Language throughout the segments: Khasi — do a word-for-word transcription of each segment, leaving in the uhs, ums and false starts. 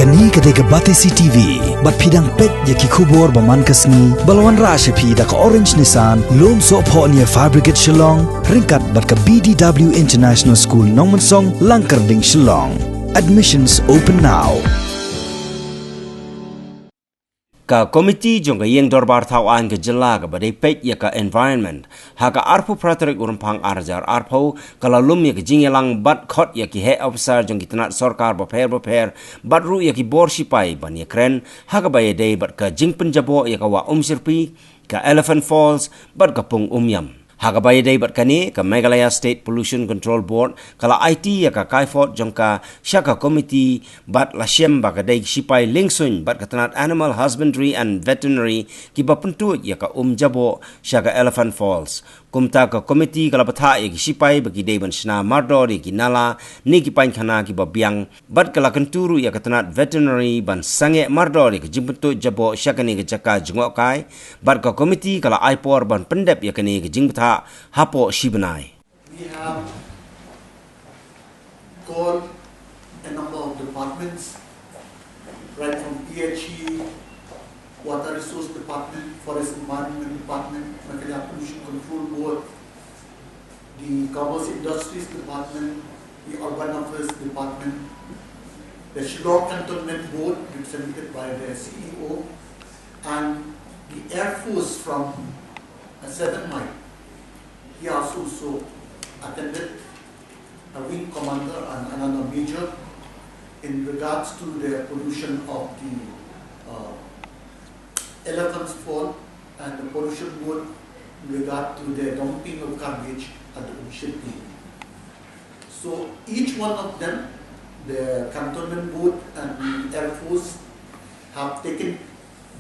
Kane ka dei ka Batesi T V, bad phi dang peit ïa ki khubor ba man ka sngi, ba la wanrah sha phi da ka Orange Nissan, Lumsohphoh near Fire Brigade Shillong, ryngkat bad ka B D W International School Nongmensong, Langkyrding, Shillong. Admissions open now. Ka komiti jong ka ïing dorbar thaw aiñ ka jylla kaba dei peit ïa ka environment, ha ka arphew phra tarik u Rymphang ar hajar arphew, ka la lum ïa ka jingïalang bad khot ïa ki heh ophisar jong ki tnat sorkar bapher bapher, bad ruh ïa ki bor shipai ban ïakren ha kaba ïadei bad ka jingpynjaboh ïa ka wah Umshyrpi, ka Elephant Falls bad ka Pung Umiam. Ha kaba ïadei bad kane, ka Meghalaya State Pollution Control Board ka la aiti ïa ka kaifot jong ka sha ka komiti bad la shem ba ka dei ki shipai liengsuiñ bad ka tnat Animal Husbandry and Veterinary kiba pyntuid ïa ka um jaboh sha ka Elephant Falls. Kumta ka komiti ka la bthah ïa ki shipai ba ki dei ban shna mardor ïa ki nala ne ki painkhana kiba biang, bad ka la kyntu ruh ïa ka tnat Veterinary ban sangeh mardor ïa ka jingpyntuid jaboh sha kane ka jaka jngohkai, bad ka komiti ka la ai por ban pyndep ïa kane ka jingbthah hapoh shi bnai. We have called a number of departments, right from P H E, Water Resource Department, Forest Environment Department, Meghalaya Pollution Control Board, the Commerce Industries Department, the Urban Affairs Department, the Shillong Cantonment Board, represented by the C E O, and the Air Force from, uh, Seven Mile. He has also attended, a wing commander and another major, in regards to the pollution of the, uh, Elephant's Fall and the pollution board in regard to the dumping of garbage at the Umshyrpi. So each one of them, the cantonment board and the Air Force, have taken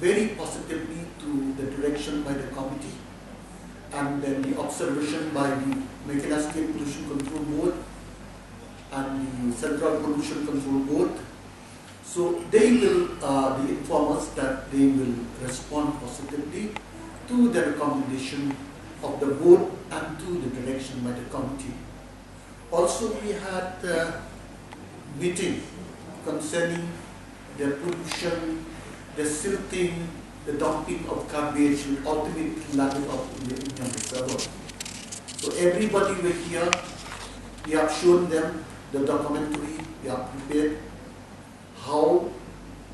very positively to the direction by the committee and then the observation by the Meghalaya State Pollution Control Board and the Central Pollution Control Board. So they will, uh, they inform us that they will respond positively to the recommendation of the board and to the direction by the committee. Also, we had a meeting concerning the pollution, the silting, the dumping of garbage will ultimately land up in the Umiam Reservoir. So everybody were here. We have shown them the documentary we have prepared, how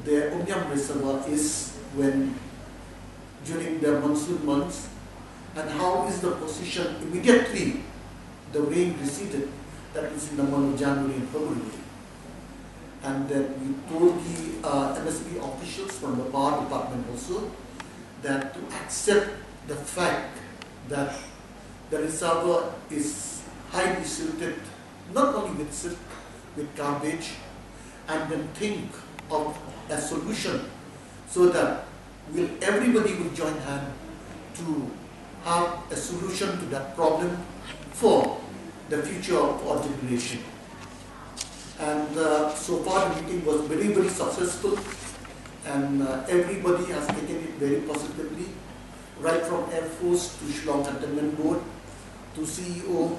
the Umiam Reservoir is when during the monsoon months, and how is the position immediately the rain receded, that is in the month of January and February. And then we told the, uh, M S B officials from the power department also that to accept the fact that the reservoir is highly silted, not only with silt, with garbage, and then think of a solution so that will, everybody will join hand to have a solution to that problem for the future of our generation. And, uh, so far the meeting was very, very successful, and, uh, everybody has taken it very positively, right from Air Force to Shillong Cantonment Board to C E O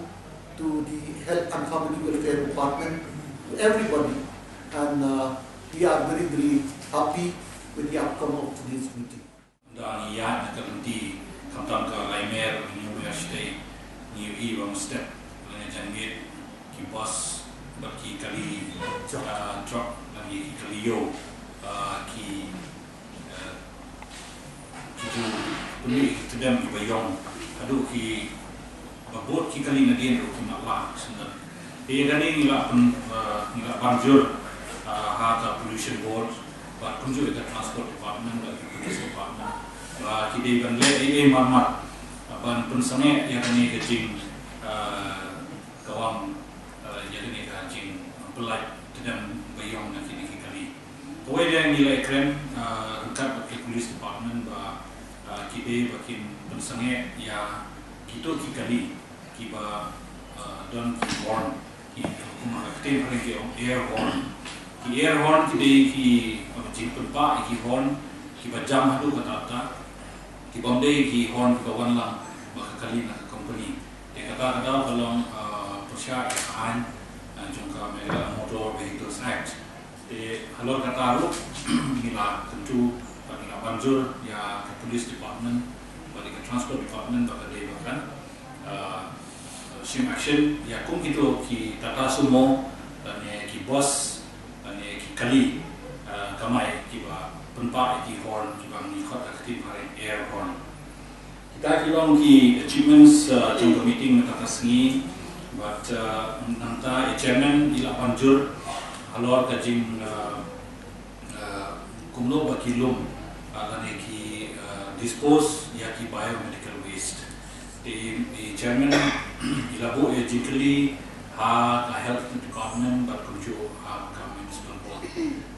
to the Health and Family Welfare Department, to everybody. And, uh, we are very, very happy with the outcome of today's meeting. Da ngi ïaid na ka lynti, khamtam ka Laimer, New Mer State, ngi ïohi ba mynstep lane jan miet ki bus bad ki kali, ah, truck, lane ki kali ïew, ah, ki, ah, ki ju pynmih ki tdem kiba ïong, haduh ki ba bud ki kali nadien ruh ki mad lah sngewbha. Te ïa kane ngi la pyn, ah, ngi la ban jur, ah, ha ka Pollution Board bad kumjuh ïa ka Transport Department bad ka Police Department ba ki dei ban leh ei ei mar mar, ah, ban pynsangeh ïa kane ka jing, ah, kawang, ah, ïa kane ka jingpyllait tdem ba ïong na kine ki kali. Kawei de ngi la ïakren, ah, ryngkat bad ka Police Department ba, ah, ki dei ba kin pynsangeh ïa kito ki kali kiba, ah, don ki horn, ki, kumba ka ktien phareng ki ong air horn. Ki air horn ki dei ki, ah, jingpynpah ïa ki horn kiba jam haduh katta katta, ki bym dei ki horn kiba wan lang ba ka kali na ka company. Te kata ka daw ka long, ah, pyrshah ïa ka aiñ, ah, jong ka Meghalaya Motor Vehicles Act. Te halor kata ruh ngi la kyntu bad ngi la ban jur ïa ka police department bad ïa ka transport department ba ka dei ba kan, ah, shim action ïa kum kito ki Tata Sumo lane ki bus lane ki kali, ah, kamai kiba pynpah ïa ki horn kiba ngi khot ka ktien phareng air horn. Kita ki long ki achievements, uh, jong ka meeting mynta ka sngi, bad, uh, nangta i chairman i la ban jur halor ka jing, uh, uh, kumno ba ki lum, uh, lane ki, uh, dispose ïa ki biomedical waste. Te i chairman i la buh ïa jingkylli ha ka health department bad kumjuh ha ka municipal board.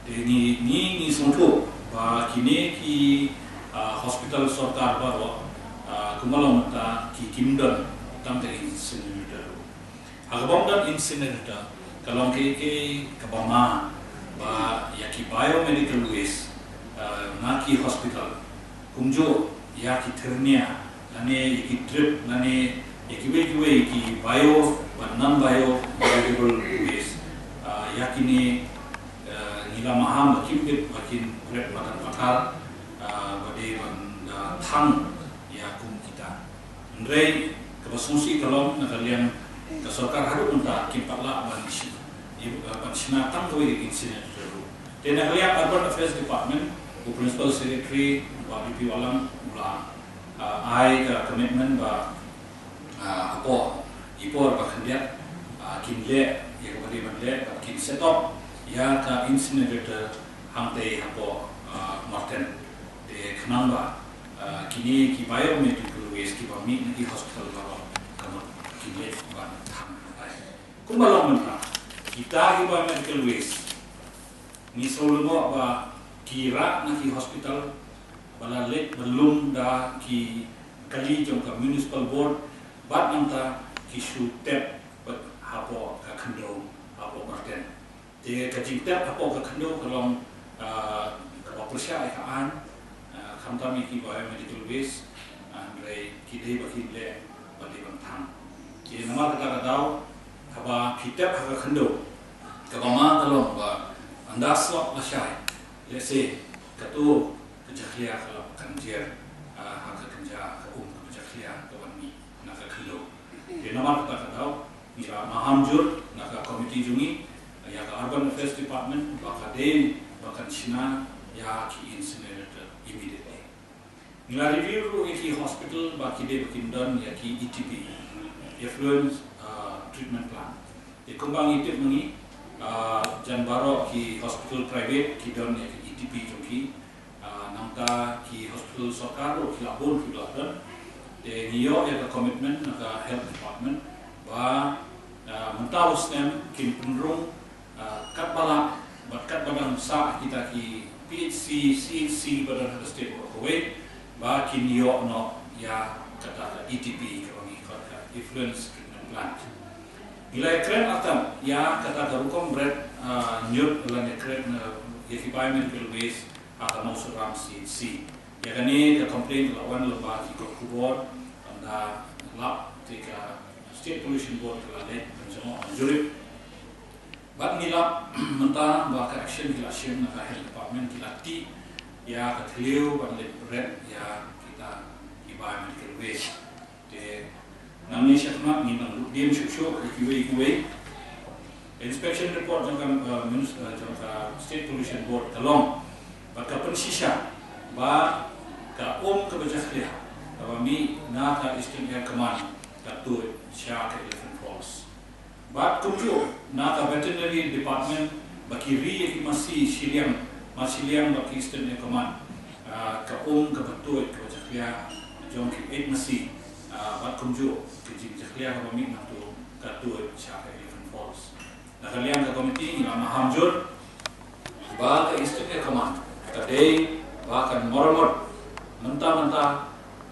Te ngi, ngi, ngi sngewthuh ba kine ki, ah, hospital sorkar baroh, ah, kumba long mynta ki kim don tang ka incinerator. Ha kaba ym don incinerator ka long kaei kaei kaba ma ba ïa ki biomedical waste, ah, na ki hospital kumjuh ïa ki thyrnia lane ïa ki drip lane ïa kiwei kiwei ki bio bad non biodegradable waste. Ah, ïa kine, ah, ngi la maham ba kim bit ba kin rep patar patar, ah, ba dei ban, ah, thang ïa kum kita. Hynrei kaba sngewsih ka long na ka liang ka sorkar haduh mynta kim pat lah ban shna, ban shna tang kawei ka incinerator ruh. Te na ka liang Urban Affairs Department, u Principal Secretary Bah B P Wahlang u la, ah, ai ka commitment ba, ah, hapoh i por ba khyndiat, ah, kin leh ïa kaba dei ban leh bad kin set up ïa ka incinerator hangtei hapoh, ah, Marten. Te khnang ba, ah, kine ki biomedical waste kiba mih na ki hospital baroh ka mut kin leit ban thang hangtai. Kumba long mynta kita ki biomedical waste ngi sngewlyngngoh ba ki rah na ki hospital ba la leit ban lum da ki kali jong ka municipal board bad nangta ki shu tep bad hapoh ka khyndew hapoh Marten. Te ka jingtep hapoh ka khyndew ka long, ah, kaba pyrshah ïa ka aiñ, ah, khamtam ïa ki biomedical waste, ah, hynrei ki dei ba kin leh ba dei ban thang. Te namar kata ka daw haba phi tep ha ka khyndew kaba ma ka long ba ynda slap lashai, let's say, kato ka jakhlia ka la kan jer, ah, ha ka kynja ka um kaba jakhlia ka wan mih na ka khyndew. Te namar kata ka daw ngi la maham jur na ka committee jong ngi ïa ka Urban Affairs Department ba ka dei ba kan shna ïa ki incinerator immediately. Ngi la review ruh ïa ki hospital ba ki dei ba kin don ïa ki E T P, effluent, ah, treatment plant. Te kumba ngi tip ma ngi, ah, jan baroh ki hospital private ki don ïa ki E T P jong ki. Ah, nangta ki hospital sorkar ruh ki la bun ki la don. Te ngi ïoh ïa ka commitment na ka health department ba, ah, mynta u snem kin pynrung, ah, katba lah bad katba dang sah kita ki P H C, C H C ba don ha ka state baroh kawei ba kin ïoh noh ïa kata ka E T P kaba ngi khot ka effluent treatment plant. Ngi la kren artat ïa kata ka rukom bret, ah, ñiut lane kren, ah, ïa ki biomedical waste ha ka Mawsynram C H C. Ïa kane ka complaint ka la wan lyngba ki kot khubor, ynda lap te ka State Pollution Board ka la leit ban jngoh ban jurip. Bad ngi lap mynta ba ka action ki la shim na ka health department, ki la tih ïa ka thliew ban leit bret ïa kita ki biomedical waste. Te nangne shakhmat ngin nang lut dien shuh shuh ïa kiwei kiwei. Inspection report jong ka, eh, minis-, eh, jong ka State Pollution Board ka long bad ka pynshisha ba ka um kaba jakhlia kaba mih na ka Eastern Air Command ka tuid sha ka Elephant Falls. Bad kumjuh na ka Veterinary Department ba ki ri ïa ki masi shiliang, masi shiliang bad ki Eastern Air Command, ah, ka um kaba tuid kaba jakhlia jong ki eight masi, ah, bad kumjuh ka jingjakhlia kaba mih nangto ka tuid sha ka Elephant Falls. Na ka liang ka committee ngi la maham jur ba ka Eastern Air Command ka dei ba kan maramot mynta mynta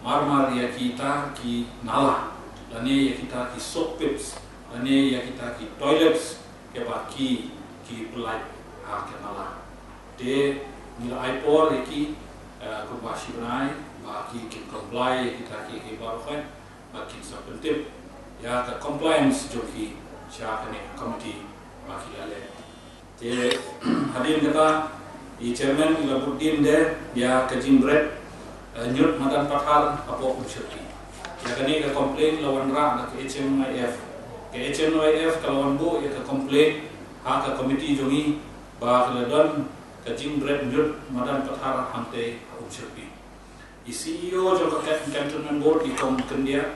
marmar ïa kita ki nala lane ïa kita ki soak pits lane ïa kita ki toilets kiba ki, ki pynlait ha ka nala. Te ngi la ai por ïa ki, eh, kumba shi bnai ba ki kin comply ïa kita ki, ki baroh khoit ba kin sa pyntip ïa ka compliance jong ki sha kane ka committee ba ki la leh. Te hadien kata i chairman i la bud dien de ïa ka jingbret, eh, ñiut madan pathar hapoh Umshyrpi. Ïa kane ka complaint la wanrah da ka H M Y F. Ka H M Y F ka la wan buh ïa ka complaint ha ka committee jong ngi ba ka la don ka jingbret ñiut madan pathar hangtei ha Umshyrpi. I C E O jong ka Can-, Cantonment Board i Kong Kyndiah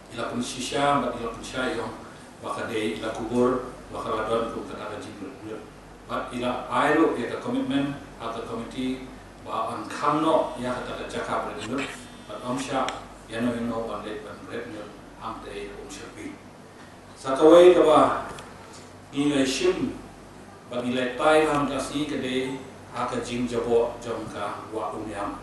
i la pynshisha bad i la pynshai ïong ba ka dei i la kubur ba ka la don kum kata ka jingbret ñiut. Bad i la ai ruh ïa ka commitment ha ka committee ba yn khang noh ïa kata ka jaka bret ñiut bad ym shah ïano ïano ban leit ban bret ñiut hangtei ha Umshyrpi. Sa kawei kaba ngi la shim bad ngi la tai ha ka sngi ka dei ha ka jingjaboh jong ka wah Umiam.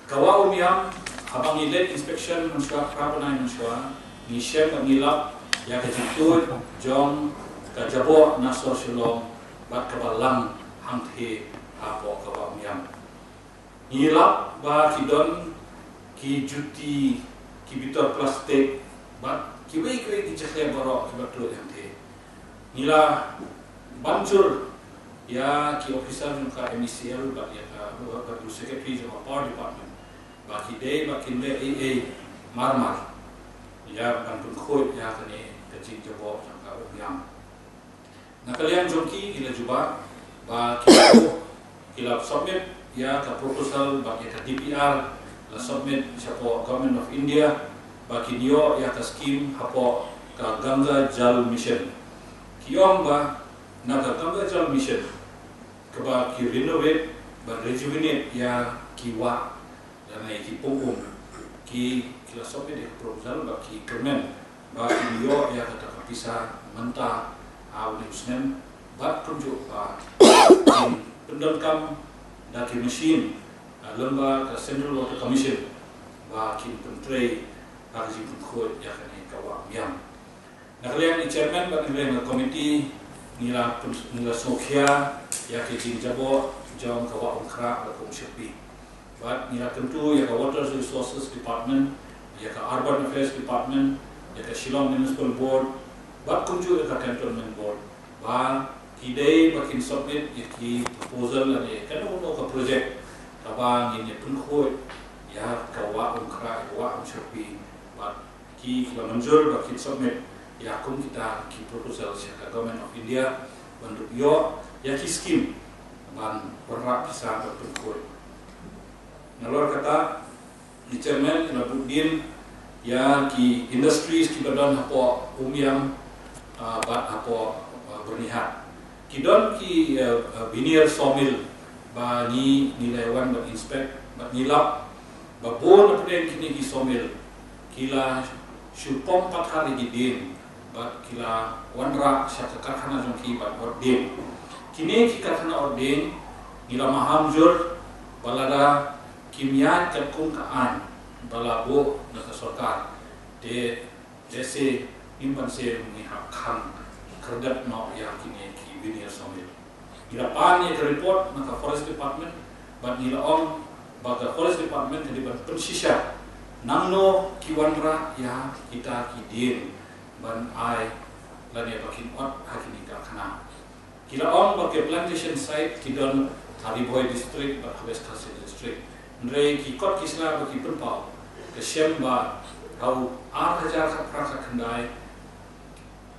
Ka wah Umiam, haba ngi leit inspection mynshuwa, phra bnai mynshuwa, ngi shem bad ngi lap ïa ka jingtuid jong ka jaboh na sor Shillong bad kaba lang hangtei hapoh ka wah Umiam. Ngi lap ba ki don ki juti, ki bitor plastik bad kiwei kiwei ki jakhleh baroh kiba tuid hangtei. Ngi la ban jur ïa ki officer jong ka M E C L bad ïa ka, bad u secretary jong ka power department ba ki dei ba kin leh ei ei mar mar ïa ban pynkhuid ïa kane ka jingjaboh jong ka Umiam. Na ka liang jong ki, ki la jubab ba ki la, ki la submit ïa ka proposal bad ïa ka D P R la submit shapoh Government of India ba kin ïoh ïa ka scheme hapoh ka Ganga Jal Mission. Ki ong ba na ka Ganga Jal Mission kaba ki renovate bad rejuvenate ïa ki wah lane ki pung um, ki, ki la submit ïa ka proposal bad ki kyrmen ba kin ïoh ïa kata ka pisa mynta ha une u snem bad kumjuh ba kin pyndonkam da ki machine, ah, lyngba ka Central Water Commission ba kin pyntrei ha ka jingpynkhuid ïa kane ka wah Umiam. Na ka liang i chairman bad na ka liang ka committee ngi la pyn-, ngi la sngewkhia ïa ka jingjaboh jong ka wah Umkhrah bad ka Umshyrpi. Bad ngi la kyntu ïa ka Water Resources Department, ïa ka Urban Affairs Department, ïa ka Shillong Municipal Board bad kumjuh ïa ka Cantonment Board ba ki dei ba kin submit ïa ki proposal lane kano kano ka project kaba ngin ïa pynkhuid ïa ka wah Umkhrah, ïa ka wah Umshyrpi bad ki, ki la mynjur ba kin submit ïa kum kita ki proposal sha ka Government of India ban ïoh ïa ki scheme ban wanrah pisa ban pynkhuid. Nalor kata i chairman i la bud dien ïa ki industries kiba don hapoh Umiam, ah, bad hapoh, ah, Byrnihat. Ki don ki, eh, eh, veneer sawmill ba ngi, ngi la wan ban inspect bad ngi lap ba bun na pdeng kine ki sawmill ki la shu pom pathar ïa ki dieng bad ki la wanrah sha ka karkhana jong ki ban ot dieng. Kine ki karkhana ot dieng ngi la maham jur ba lada kim ïaid katkum ka aiñ ba la buh na ka sorkar, te lehse ngim banse ruh ngi hap khang kyrdan noh ïa kine ki veneer sawmill. Ngi la pan ïa ka report na ka Forest Department bad ngi la ong ba ka Forest Department ka dei ban pynshisha nangno ki wanrah ïa kita ki dieng ban ai lane ba kin ot ha kine ki karkhana. Ki la ong ba ki plantation site ki don ha Ri Bhoi District bad ha West Khasi Hills District. Hynrei ki kot ki sla ba ki pynpaw, ka shem ba ha u ar hajar khatphra khatkhyndai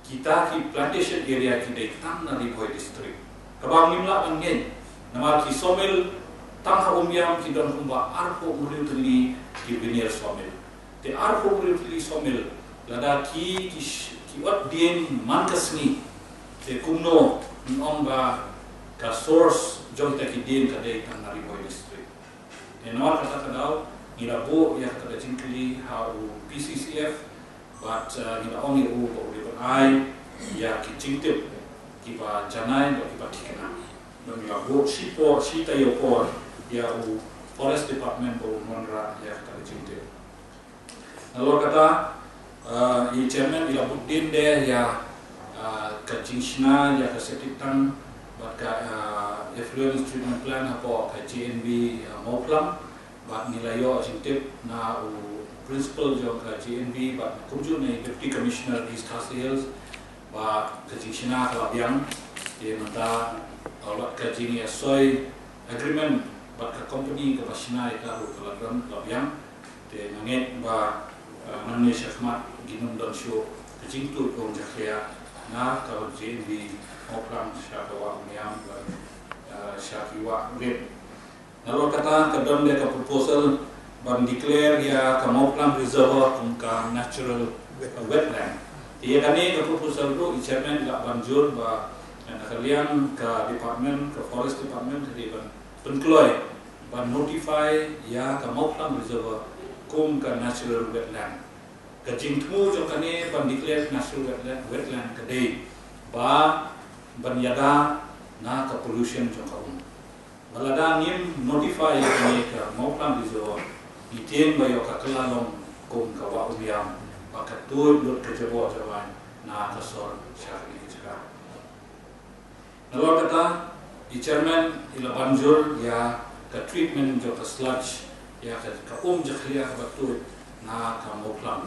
kita ki plantation area ki dei tang na Ri Bhoi District. Kaba ngim lah ban ngeit namar ki sawmill tang ha Umiam ki don kumba arphew hynriew tylli ki veneer sawmill. Te arphew hynriew tylli sawmill lada ki, ki sh-, ki ot dieng man ka sngi, te kumno ngin ong ba ka source jong kita ki dieng ka dei tang na Ri Bhoi District. Te namar kata ka daw ngi la buh ïa kata ka jingkylli ha u P C C F bad, eh, ngi la ong ïa u ba u dei ban ai ïa ki jingtip kiba janai bad kiba thikna. Bad ngi la buh shipor, shi taïew por ïa u Forest Department ba un wanrah ïa kata ka jingtip. Nalor kata, eh, i chairman i la bud dien de ïa, eh, ka jingshna ïa ka septic tank bad ka, eh, effluent treatment plant hapoh ka J N V, eh, Mawphlang. Bad ngi la ïoh jingtip na u principal jong ka J N V bad kumjuh na i Deputy Commissioner East Khasi Hills ba ka jingshna ka la biang. Te mynta, uh, wat ka jingïasoi agreement bad ka company kaba shna ïa ka ruh ka la don, la biang. Te nga ngeit ba, uh, nangne shakhmat ngin ym don shuh ka jingtuid um jakhlia na ka J N V Mawphlang sha ka Wah Umiam bad, uh, sha ki wah rit. Nalor kata ka don de ka proposal ban declare ïa ka Mawphlang Reservoir kum ka natural wetland. Te ïa kane ka proposal ruh i chairman i la ban jur ba na ka liang ka department, ka forest department, ka dei ban pynkloi ban notify ïa ka Mawphlang Reservoir kum ka natural wetland. Ka jingthmu jong kane ban declare natural wetland, wetland ka dei ba ban ïada na ka pollution jong ka um. Ba lada ngim notify ïa kane ka Mawphlang Reservoir, ngi tieng ba ïoh ka kylla long kum ka Wah Umiam, ba ka tuid lut ka jaboh jawai na ka sor sha kane ka jaka. Nalor kata, i chairman i la ban jur ïa ka treatment jong ka sludge, ïa ka, ka um jakhlia kaba tuid na ka Mawphlang,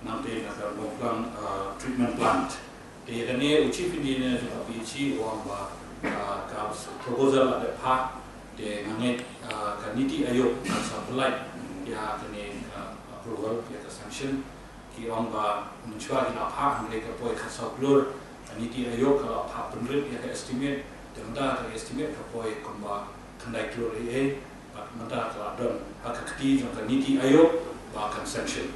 nangta na ka Mawphlang, uh, treatment plant. Te ïa kane u chief engineer jong ka P H E u ong ba, uh, ka proposal la dep phah, te nga ngeit, uh, ka NITI Aayog kan sa pynlait ïa kane ka approval, ïa ka sanction. Ki ong ba mynshuwa ki la phah hynrei ka poi khatsaw klur, ka NITI Aayog ka la phah pynrit ïa ka estimate, te mynta ka estimate ka poi kumba khyndai klur ei ei, bad mynta ka la don ha ka kti jong ka NITI Aayog ba kan sanction.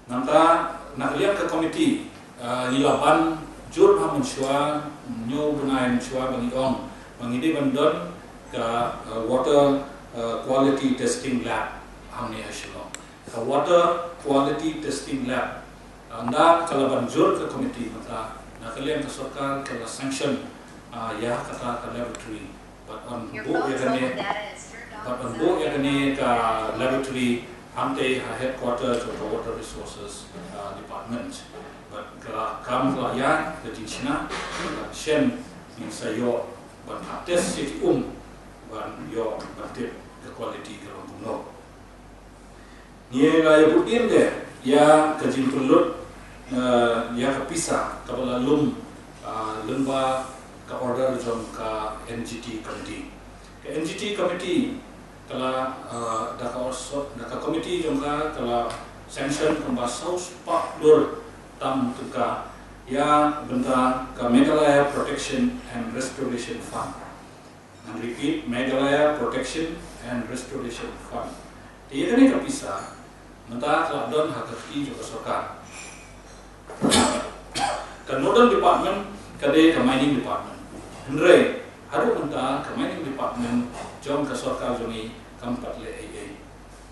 Nangta na ka liang ka committee, ah, ngi la ban jur ha mynshuwa, hynñiew bnai mynshuwa ba ngi ong ba ngi dei ban don ka, ah, water, ah, quality testing lab hangne ha Shillong. Ka water quality testing lab, ah, ynda ka la ban jur ka committee mynta, na ka liang ka sorkar ka la sanction, ah, ïa kata ka laboratory. Bad yn buh ïa kane, bad yn buh ïa kane ka laboratory hangtei ha headquarter jong ka Water Resources, ah, Department. Bad ka la, kam ka la ïaid ka jingshna, bad shen ngin sa ïoh ban phah test ïa ki um, ban ïoh ban tip ka quality ka long kumno. Ngi la ïa bud im de ïa ka jingpynlut, eh, ïa ka pisa kaba la lum, ah, lyngba ka order jong ka N G T committee. Ka N G T committee ka la, ah, da ka orso-, da ka committee jong ka ka la sanction kumba saw spah klur tam tyngka ïa bynta ka Meghalaya Protection and Restoration Fund. And repeat, Meghalaya Protection and Restoration Fund. Te ïa kane ka pisa mynta ka la don ha ka kti jong ka sorkar. Ka nodal department ka dei ka mining department. Hynrei haduh mynta ka mining department jong ka sorkar jong ngi kam pat leh ei ei.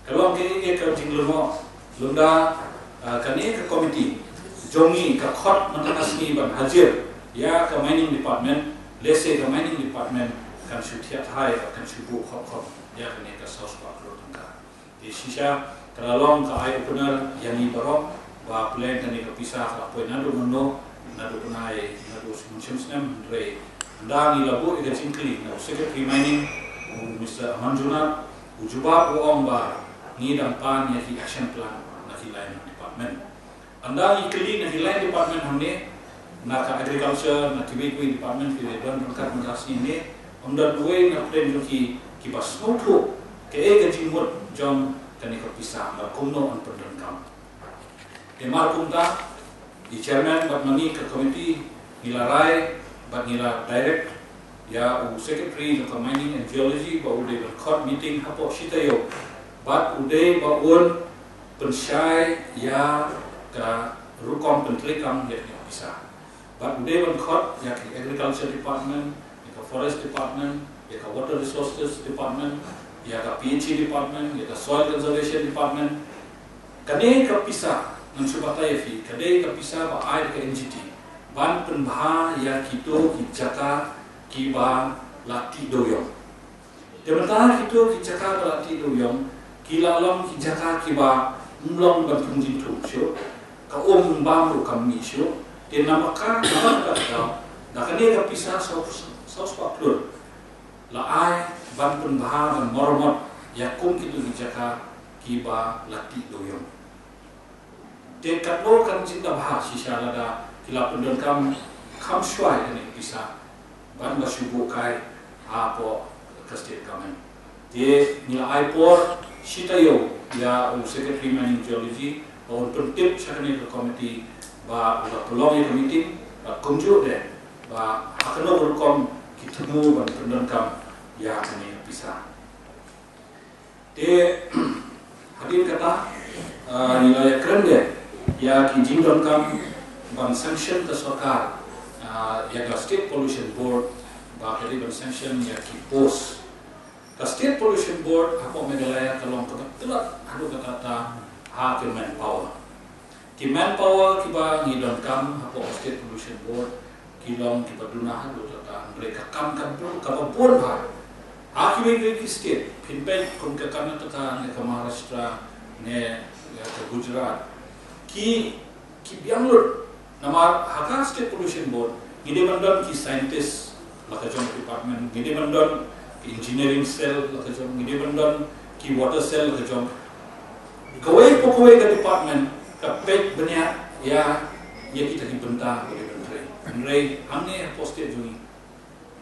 Ka long kaei ka jinglyngngoh, lymda, ah, kane ka committee jong ngi ka khot mynta ka sngi ban hajir ïa ka mining department, lehse ka mining department kan shu thiah thai, kan shu buh khop khop ïa kane ka saw spah klur tyngka. Te shisha ka la long ka eye opener ïa ngi baroh ba pleng kane ka pisa ka la poi naduh mynno, naduh bnai, naduh mynshem snem, hynrei ynda ngi la buh ïa ka jingkylli na u Secretary Mining, u Mister Aman Junat, u jubab u ong ba ngi dang pan ïa ki action plan na ki lai department. Ynda ngi kylli na ki lai department hangne, na ka agriculture, na kiwei kiwei department ki la don ryngkat mynta ka sngi ne, ym don uwei na pdeng jong ki kiba sngewthuh kaei ka jingmut jong kane ka pisa, bad kumno yn pyndonkam. Te mar kumta, i chairman bad ma ngi ka committee ngi la rai bad ngi la direct ïa u secretary jong ka Mining and Geology ba u dei ban khot meeting hapoh shi taïew bad u dei ba un pynshai ïa ka rukom pyntreikam ïa kane ka pisa. Bad u dei ban khot ïa ka Agriculture Department, ïa ka Forest Department, ïa ka Water Resources Department, ïa ka P H E Department, ïa ka Soil Conservation Department. Kane ka pisa, ngan shu batai ïa phi, ka dei ka pisa ba ai da ka N G T ban pynbha ïa kito ki jaka kiba la tih dewïong. Te mynta kito ki jaka ba la tih dewïong ki la long ki jaka kiba ym long ban thung jingthung shuh, ka um bam ruh kam mih shuh. Te namar ka, namar kata ka daw, da kane ka pisa saw, saw spah klur la ai ban pynbha, ban maramot ïa kum kito ki jaka kiba la tih dewïong. Te katno kan jin da bha shisha lada ki la pyndonkam kham shuwa ïa kane ka pisa ban ba shu buh kai hapoh ka state government. Te ngi la ai por shi taïew ïa u Secretary Mining Geology ba un pyntip sha kane ka committee ba u la pynlong ïa ka meeting, ba kumjuh de ba ha kano ka rukom ki thmu ban pyndonkam ïa kane ka pisa. Te hadien kata, ah, ngi la ïakren de ïa ki jingdonkam ban sanction ka sorkar, ah, ïa ka State Pollution Board, ba ka dei ban sanction ïa ki post. Ka State Pollution Board hapoh Meghalaya ka long kaba tlot haduh katta katta ha ki manpower. Ki manpower kiba ngi donkam hapoh State Pollution Board ki long kiba duna haduh katta katta, hynrei ka kam ka bun, kaba bun bha. Ha kiwei kiwei ki state, phin peit kum ka Karnataka ne ka Maharashtra ne, eh, ka Gujarat, ki, ki biang lut. Namar ha ka State Pollution Board ngi dei ban don ki scientist la ka jong department, ngi dei ban don ki engineering cell la ka jong, ngi dei ban don ki water cell la ka jong. Kawei pa kawei ka department ka peit bniah ïa, ïa kita ki bynta ba dei ban trei. Hynrei hangne hapoh state jong ngi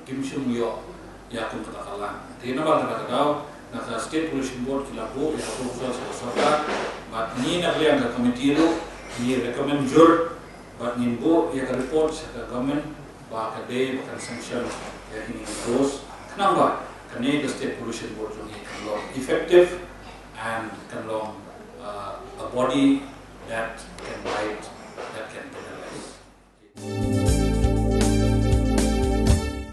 kim shym ïoh ïa kum kata ka lad. Te namar kata ka daw na ka State Pollution Board ki la buh ïa ka proposal sha ka sorkar, bad ngi na ka liang ka committee ruh ngi recommend jur bad ngin buh ïa ka report sha ka government ba ka dei ba kan sanction ïa kine ki post, khnang ba kane ka State Pollution Board jong ngi kan long effective and kan long, uh, a body that can write